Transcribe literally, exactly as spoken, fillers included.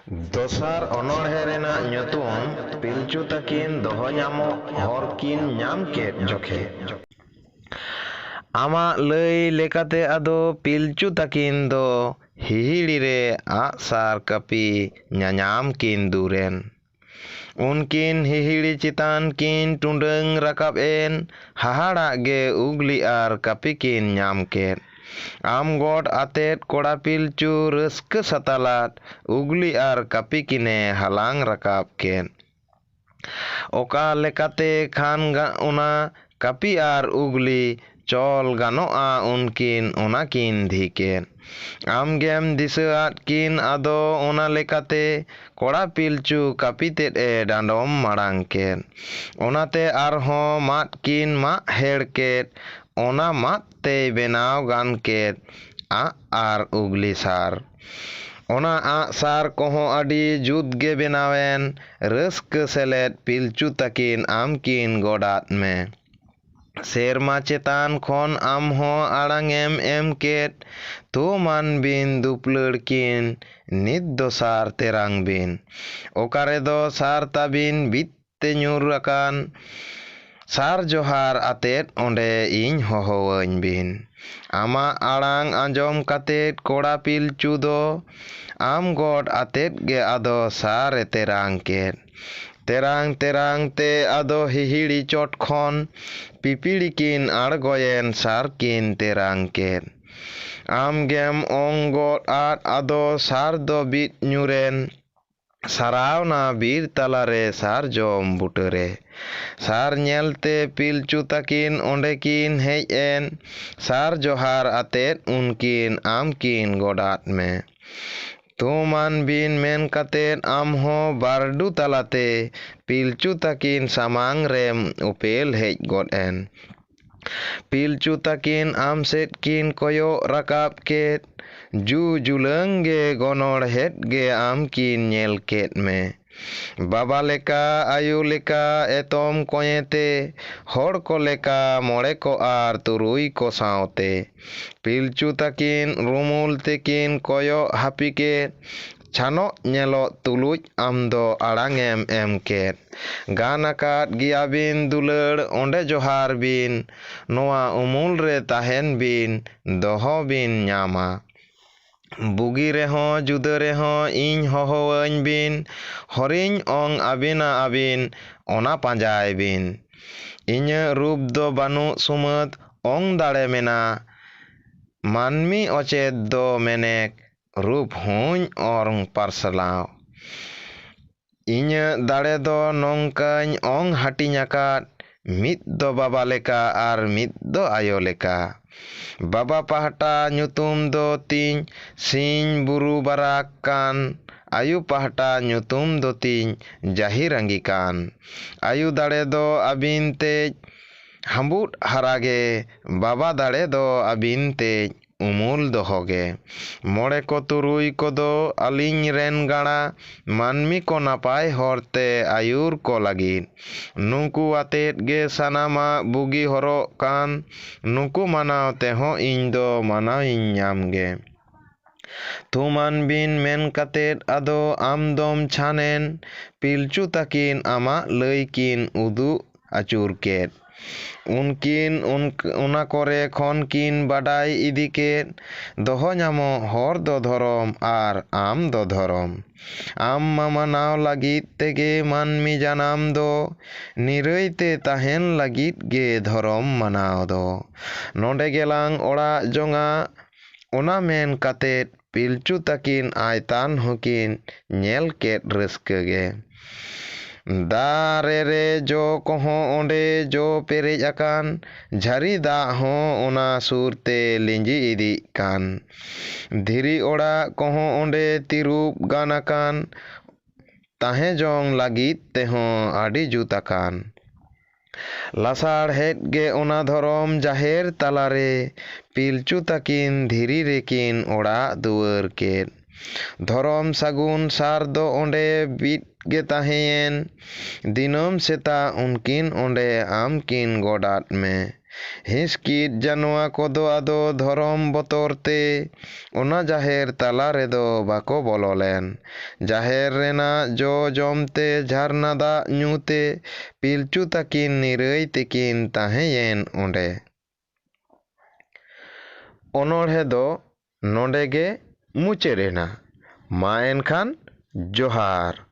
ᱫᱚᱥᱟᱨ ᱚᱱᱚᱬᱦᱮ ᱨᱮᱱᱟᱜ ᱧᱩᱛᱩᱢ ᱯᱤᱞᱪᱩ ᱛᱟᱹᱠᱤᱱ ᱫᱚᱦᱚ ᱧᱟᱢᱚᱜ ᱦᱚᱨ ᱠᱤᱱ ᱧᱟᱢ ᱠᱮᱫ ᱡᱚᱠᱷᱮᱡ᱾ ᱟᱢᱟᱜ ᱞᱟᱹᱭ ᱞᱮᱠᱟᱛᱮ ᱟᱫᱚ ᱯᱤᱞᱪᱩ ᱛᱟᱹᱠᱤᱱ ᱫᱚ ᱦᱤᱦᱤᱲᱤ ᱨᱮ ᱟᱜᱼᱥᱟᱨ ᱠᱟᱹᱯᱤ ᱧᱟᱧᱟᱢ ᱠᱤᱱ ᱫᱩᱨᱮᱱ᱾ ᱩᱱᱠᱤᱱ ᱦᱤᱦᱤᱲᱤ ᱪᱮᱛᱟᱱ ᱠᱤᱱ ᱴᱩᱰᱟᱹᱝ ᱨᱟᱠᱟᱵ ᱮᱱ, ᱦᱟᱦᱟᱲᱟᱜ ᱜᱮ ᱩᱜᱽᱞᱤ ᱟᱨ ᱠᱟᱹᱯᱤ ᱠᱤᱱ ᱧᱟᱢ ᱠᱮᱫ᱾ ᱟᱢ ᱜᱚᱰ ᱟᱛᱮᱫ ᱠᱚᱲᱟ ᱯᱤᱞᱪᱩ ᱨᱟᱹᱥᱠᱟᱹ ᱥᱟᱛᱟᱞᱟᱫ ᱩᱜᱽᱞᱤ ᱟᱨ ᱠᱟᱹᱯᱤ ᱠᱤᱱᱮ ᱦᱟᱞᱟᱝ ᱨᱟᱠᱟᱵ ᱠᱮᱫ᱾ ᱚᱠᱟ ᱞᱮᱠᱟᱛᱮ ᱠᱷᱟᱱ ᱜᱟ-, ᱚᱱᱟ ᱠᱟᱹᱯᱤ ᱟᱨ ᱩᱜᱽᱞᱤ ᱪᱚᱞ ᱜᱟᱱᱚᱜᱼᱟ, ᱩᱱᱠᱤᱱ ᱚᱱᱟ ᱠᱤᱱ ᱫᱷᱤ ᱠᱮᱫ᱾ ᱟᱢ ᱜᱮᱢ ᱫᱤᱥᱟᱹ ᱟᱫ ᱠᱤᱱ ᱟᱫᱚ ᱚᱱᱟ ᱞᱮᱠᱟᱛᱮ ᱠᱚᱲᱟ ᱯᱤᱞᱪᱩ ᱠᱟᱹᱯᱤ ᱛᱮᱫ ᱮ ᱰᱟᱸᱰᱚᱢ ᱢᱟᱲᱟᱝ ᱠᱮᱫ᱾ ᱚᱱᱟᱛᱮ ᱟᱨᱦᱚᱸ ᱢᱟᱫ ᱠᱤᱱ ᱢᱟᱜ ᱦᱮᱲ ᱠᱮᱫ᱾ ᱚᱱᱟ ᱢᱟᱫ ᱛᱮᱭ ᱵᱮᱱᱟᱣ ᱜᱟᱱ ᱠᱮᱫ ᱟᱜ ᱟᱨ ᱩᱜᱽᱞᱤ ᱥᱟᱨ᱾ ᱚᱱᱟ ᱟᱜ ᱥᱟᱨ ᱠᱚᱦᱚᱸ ᱟᱹᱰᱤ ᱡᱩᱛ ᱜᱮ ᱵᱮᱱᱟᱣᱮᱱ᱾ ᱨᱟᱹᱥᱠᱟᱹ ᱥᱮᱞᱮᱫ ᱯᱤᱞᱪᱩ ᱛᱟᱹᱠᱤᱱ ᱟᱢ ᱠᱤᱱ ᱜᱚᱰᱟᱫ ᱢᱮ᱾ ᱥᱮᱨᱢᱟ ᱪᱮᱛᱟᱱ ᱠᱷᱚᱱ ᱟᱢ ᱦᱚᱸ ᱟᱲᱟᱝ ᱮᱢ ᱮᱢ ᱠᱮᱫ᱾ ᱛᱷᱩᱢᱟᱱ ᱵᱤᱱ ᱫᱩᱯᱞᱟᱹᱲ ᱠᱤᱱ, ᱱᱤᱛ ᱫᱚ ᱥᱟᱨ ᱛᱮᱨᱟᱝ ᱵᱤᱱ᱾ ᱚᱠᱟ ᱨᱮᱫᱚ ᱥᱟᱨ ᱛᱟᱵᱤᱱ ᱵᱤᱛ ᱛᱮ ᱧᱩᱨ ᱟᱠᱟᱱ? ᱥᱟᱨ ᱡᱚᱦᱟᱨ ᱟᱛᱮᱫ ᱚᱸᱰᱮ ᱤᱧ ᱦᱚᱦᱚᱣᱟᱹᱧ ᱵᱤᱱ᱾ ᱟᱢᱟᱜ ᱟᱲᱟᱝ ᱟᱸᱡᱚᱢ ᱠᱟᱛᱮᱫ ᱠᱚᱲᱟ ᱯᱤᱞᱪᱩ ᱫᱚ ᱟᱢ ᱜᱚᱰ ᱟᱛᱮᱫ ᱜᱮ ᱟᱫᱚ ᱥᱟᱨ ᱮ ᱛᱮᱨᱟᱝ ᱠᱮᱫ᱾ ᱛᱮᱨᱟᱝ ᱛᱮᱨᱟᱝ ᱛᱮ ᱟᱫᱚ ᱦᱤᱦᱤᱲᱤ ᱪᱚᱴ ᱠᱷᱚᱱ ᱯᱤᱯᱤᱲᱤ ᱠᱤᱱ ᱟᱬᱜᱚᱭᱮᱱ ᱥᱟᱨ ᱠᱤᱱ ᱛᱮᱨᱟᱝ ᱠᱮᱫ᱾ ᱟᱢ ᱜᱮᱢ ᱚᱝ ᱜᱚᱫ ᱟᱫ ᱟᱫᱚ ᱥᱟᱨ ᱫᱚ ᱵᱤᱫ ᱧᱩᱨᱮᱱ᱾ ᱥᱟᱨᱟᱣᱱᱟ ᱵᱤᱨ ᱛᱟᱞᱟᱨᱮ ᱥᱟᱨᱡᱚᱢ ᱵᱩᱴᱟᱹᱨᱮ᱾ ᱥᱟᱨ ᱧᱮᱞᱛᱮ ᱯᱤᱞᱪᱩ ᱛᱟᱹᱠᱤᱱ ᱚᱸᱰᱮ ᱠᱤᱱ ᱦᱮᱡ ᱮᱱ᱾ ᱥᱟᱨ ᱡᱚᱦᱟᱨ ᱟᱛᱮᱫ ᱩᱱᱠᱤᱱ ᱟᱢ ᱠᱤᱱ ᱜᱚᱰᱟᱫ ᱢᱮ᱾ ᱛᱷᱩᱢᱟᱱ ᱵᱤᱱ ᱢᱮᱱ ᱠᱟᱛᱮᱫ ᱟᱢ ᱦᱚᱸ ᱵᱟᱨᱰᱩ ᱛᱟᱞᱟᱛᱮ ᱯᱤᱞᱪᱩ ᱛᱟᱹᱠᱤᱱ ᱥᱟᱢᱟᱝ ᱨᱮᱢ ᱩᱯᱮᱞ ᱦᱮᱡ ᱜᱚᱫ ᱮᱱ᱾ ᱯᱤᱞᱪᱩ ᱛᱟᱹᱠᱤᱱ ᱟᱢ ᱥᱮᱫ ᱠᱤᱱ ᱠᱚᱭᱚᱜ ᱨᱟᱠᱟᱵ ᱠᱮᱫ᱾ ᱡᱩ ᱡᱩᱞᱟᱹᱝ ᱜᱮ ᱜᱚᱱᱚᱲᱦᱮᱫ ᱜᱮ ᱟᱢ ᱠᱤᱱ ᱧᱮᱞ ᱠᱮᱫ ᱢᱮ᱾ ᱵᱟᱵᱟ ᱞᱮᱠᱟ, ᱟᱭᱳ ᱞᱮᱠᱟ, ᱮᱛᱚᱢ ᱠᱚᱸᱭᱮᱛᱮ, ᱦᱚᱲ ᱠᱚ ᱞᱮᱠᱟ, ᱢᱚᱬᱮ ᱠᱚ ᱟᱨ ᱛᱩᱨᱩᱭ ᱠᱚ ᱥᱟᱶᱛᱮ᱾ ᱯᱤᱞᱪᱩ ᱛᱟᱹᱠᱤᱱ ᱨᱩᱢᱩᱞ ᱛᱮᱠᱤᱱ ᱠᱚᱭᱚᱜ ᱦᱟᱹᱯᱤ ᱠᱮᱫ᱾ ᱪᱷᱟᱱᱚᱜ ᱧᱮᱞᱚᱜ ᱛᱩᱞᱩᱡ ᱟᱢ ᱫᱚ ᱟᱲᱟᱝ ᱮᱢ ᱮᱢ ᱠᱮᱫ᱾ ᱜᱟᱱ ᱟᱠᱟᱫ ᱜᱮᱭᱟ ᱵᱤᱱ ᱫᱩᱞᱟᱹᱲ, ᱚᱸᱰᱮ ᱡᱚᱦᱟᱨ ᱵᱤᱱ, ᱱᱚᱣᱟ ᱩᱢᱩᱞ ᱨᱮ ᱛᱟᱦᱮᱱ ᱵᱤᱱ, ᱫᱚᱦᱚ ᱵᱤᱱ ᱧᱟᱢᱟ᱾ ᱵᱩᱜᱤ ᱨᱮᱦᱚᱸ ᱡᱩᱫᱟᱹ ᱨᱮᱦᱚᱸ ᱤᱧ ᱦᱚᱦᱚᱣᱟᱹᱧ ᱵᱤᱱ, ᱦᱚᱨᱤᱧ ᱚᱝ ᱟᱹᱵᱤᱱᱟ ᱟᱹᱵᱤᱱ, ᱚᱱᱟ ᱯᱟᱸᱡᱟᱭ ᱵᱤᱱ᱾ ᱤᱧᱟᱹᱜ ᱨᱩᱯ ᱫᱚ ᱵᱟᱹᱱᱩᱜ ᱥᱩᱢᱟᱹᱫ, ᱚᱝ ᱫᱟᱲᱮ ᱢᱮᱱᱟᱜ, ᱢᱟᱹᱱᱢᱤ ᱚᱪᱮᱛ ᱫᱚ ᱢᱮᱱᱮᱠ, ᱨᱩᱯ ᱦᱚᱸᱧ ᱚᱨ ᱯᱟᱨᱥᱟᱞᱟᱣ᱾ ᱤᱧᱟᱹᱜ ᱫᱟᱲᱮ ᱫᱚ ᱱᱚᱝᱠᱟᱧ ᱚᱝ ᱦᱟᱹᱴᱤᱧ ᱟᱠᱟᱫ, ᱢᱤᱫ ᱫᱚ ᱵᱟᱵᱟ ᱞᱮᱠᱟ ᱟᱨ ᱢᱤᱫ ᱫᱚ ᱟᱭᱳ ᱞᱮᱠᱟ᱾ ᱵᱟᱵᱟ ᱯᱟᱦᱴᱟ ᱧᱩᱛᱩᱢ ᱫᱚ ᱛᱤᱧ ᱥᱤᱧ ᱵᱩᱨᱩ ᱵᱟᱨᱟᱠ ᱠᱟᱱ, ᱟᱭᱳ ᱯᱟᱦᱴᱟ ᱧᱩᱛᱩᱢ ᱫᱚ ᱛᱤᱧ ᱡᱟᱹᱦᱤᱨ ᱟᱸᱜᱤ ᱠᱟᱱ᱾ ᱟᱭᱳ ᱫᱟᱲᱮ ᱫᱚ ᱟᱹᱵᱤᱱ ᱛᱮᱡ ᱦᱟᱹᱵᱩᱫ ᱦᱟᱨᱟ ᱜᱮ, ᱵᱟᱵᱟ ᱫᱟᱲᱮ ᱫᱚ ᱟᱹᱵᱤᱱ ᱛᱮᱡ ᱩᱢᱩᱞ ᱫᱚᱦᱚ ᱜᱮ᱾ ᱢᱚᱬᱮ ᱠᱚ ᱛᱩᱨᱩᱭ ᱠᱚᱫᱚ ᱟᱹᱞᱤᱧ ᱨᱮᱱ ᱜᱟᱬᱟ, ᱢᱟᱹᱱᱢᱤ ᱠᱚ ᱱᱟᱯᱟᱭ ᱦᱚᱨ ᱛᱮ ᱟᱹᱭᱩᱨ ᱠᱚ ᱞᱟᱹᱜᱤᱫ᱾ ᱱᱩᱠᱩ ᱟᱛᱮᱫ ᱜᱮ ᱥᱟᱱᱟᱢᱟᱜ ᱵᱩᱜᱤ ᱦᱚᱨᱚᱜ ᱠᱟᱱ, ᱱᱩᱠᱩ ᱢᱟᱱᱟᱣ ᱛᱮᱦᱚᱸ ᱤᱧ ᱫᱚ ᱢᱟᱱᱟᱣᱤᱧ ᱧᱟᱢ ᱜᱮ᱾ ᱛᱷᱩᱢᱟᱱ ᱵᱤᱱ ᱢᱮᱱ ᱠᱟᱛᱮᱫ ᱟᱫᱚ ᱟᱢ ᱫᱚᱢ ᱪᱷᱟᱱᱮᱱ, ᱯᱤᱞᱪᱩ ᱛᱟᱹᱠᱤᱱ ᱟᱢᱟᱜ ᱞᱟᱹᱭ ᱠᱤᱱ ᱩᱫᱩᱜ ᱟᱹᱪᱩᱨ ᱠᱮᱫ᱾ ᱩᱱᱠᱤᱱ ᱩᱱ-, ᱚᱱᱟ ᱠᱚᱨᱮ ᱠᱷᱚᱱ ᱠᱤᱱ ᱵᱟᱰᱟᱭ ᱤᱫᱤ ᱠᱮᱫ, ᱫᱚᱦᱚ ᱧᱟᱢᱚᱜ ᱦᱚᱨ ᱫᱚ ᱫᱷᱚᱨᱚᱢ ᱟᱨ ᱟᱢ ᱫᱚ ᱫᱷᱚᱨᱚᱢ᱾ ᱟᱢ ᱢᱟ ᱢᱟᱱᱟᱣ ᱞᱟᱹᱜᱤᱫ ᱛᱮᱜᱮ ᱢᱟᱹᱱᱢᱤ ᱡᱟᱱᱟᱢ ᱫᱚ, ᱱᱤᱨᱟᱹᱭ ᱛᱮ ᱛᱟᱦᱮᱱ ᱞᱟᱹᱜᱤᱫ ᱜᱮ ᱫᱷᱚᱨᱚᱢ ᱢᱟᱱᱟᱣ ᱫᱚ᱾ ᱱᱚᱰᱮ ᱜᱮᱞᱟᱝ ᱚᱲᱟᱜ ᱡᱚᱝᱟ, ᱚᱱᱟ ᱢᱮᱱ ᱠᱟᱛᱮᱫ ᱯᱤᱞᱪᱩ ᱛᱟᱹᱠᱤᱱ ᱟᱭᱛᱟᱱ ᱦᱚᱸᱠᱤᱱ ᱧᱮᱞ ᱠᱮᱫ ᱨᱟᱹᱥᱠᱟᱹ ᱜᱮ᱾ ᱫᱟᱨᱮ ᱨᱮ ᱡᱚ ᱠᱚᱦᱚᱸ ᱚᱸᱰᱮ ᱡᱚ ᱯᱮᱨᱮᱡ ᱟᱠᱟᱱ, ᱡᱷᱟᱹᱨᱤ ᱫᱟᱜ ᱦᱚᱸ ᱚᱱᱟ ᱥᱩᱨ ᱛᱮ ᱞᱤᱸᱡᱤ ᱤᱫᱤᱜ ᱠᱟᱱ᱾ ᱫᱷᱤᱨᱤ ᱚᱲᱟᱜ ᱠᱚᱦᱚᱸ ᱚᱸᱰᱮ ᱛᱤᱨᱩᱯ ᱜᱟᱱ ᱟᱠᱟᱱ, ᱛᱟᱦᱮᱸ ᱡᱚᱝ ᱞᱟᱹᱜᱤᱫ ᱛᱮᱦᱚᱸ ᱟᱹᱰᱤ ᱡᱩᱛ ᱟᱠᱟᱱ᱾ ᱞᱟᱥᱟᱲᱦᱮᱫ ᱜᱮ ᱚᱱᱟ ᱫᱷᱚᱨᱚᱢ ᱡᱟᱦᱮᱨ ᱛᱟᱞᱟᱨᱮ ᱯᱤᱞᱪᱩ ᱛᱟᱹᱠᱤᱱ ᱫᱷᱤᱨᱤ ᱨᱮᱠᱤᱱ ᱚᱲᱟᱜ ᱫᱩᱣᱟᱹᱨ ᱠᱮᱫ᱾ ᱫᱷᱚᱨᱚᱢ ᱥᱟᱹᱜᱩᱱ ᱥᱟᱨ ᱫᱚ ᱚᱸᱰᱮ ᱵᱤᱫ ᱜᱮ ᱛᱟᱦᱮᱸᱭᱮᱱ᱾ ᱫᱤᱱᱟᱹᱢ ᱥᱮᱛᱟᱜ ᱩᱱᱠᱤᱱ ᱚᱸᱰᱮ ᱟᱢ ᱠᱤᱱ ᱜᱚᱰᱟᱫ ᱢᱮ᱾ ᱦᱤᱸᱥᱠᱤᱫ ᱡᱟᱱᱣᱟ ᱠᱚᱫᱚ ᱟᱫᱚ ᱫᱷᱚᱨᱚᱢ ᱵᱚᱛᱚᱨ ᱛᱮ ᱚᱱᱟ ᱡᱟᱦᱮᱨ ᱛᱟᱞᱟ ᱨᱮᱫᱚ ᱵᱟᱠᱚ ᱵᱚᱞᱚ ᱞᱮᱱ᱾ ᱡᱟᱦᱮᱨ ᱨᱮᱱᱟᱜ ᱡᱚ ᱡᱚᱢ ᱛᱮ, ᱡᱷᱟᱨᱱᱟ ᱫᱟᱜ ᱧᱩ ᱛᱮ ᱯᱤᱞᱪᱩ ᱛᱟᱹᱠᱤᱱ ᱱᱤᱨᱟᱹᱭ ᱛᱮᱠᱤᱱ ᱛᱟᱦᱮᱸᱭᱮᱱ ᱚᱸᱰᱮ᱾ ᱚᱱᱚᱬᱦᱮ ᱫᱚ ᱱᱚᱰᱮ ᱜᱮ ᱢᱩᱪᱟᱹᱫ ᱮᱱᱟ᱾ ᱢᱟ ᱮᱱᱠᱷᱟᱱ ᱡᱚᱦᱟᱨ᱾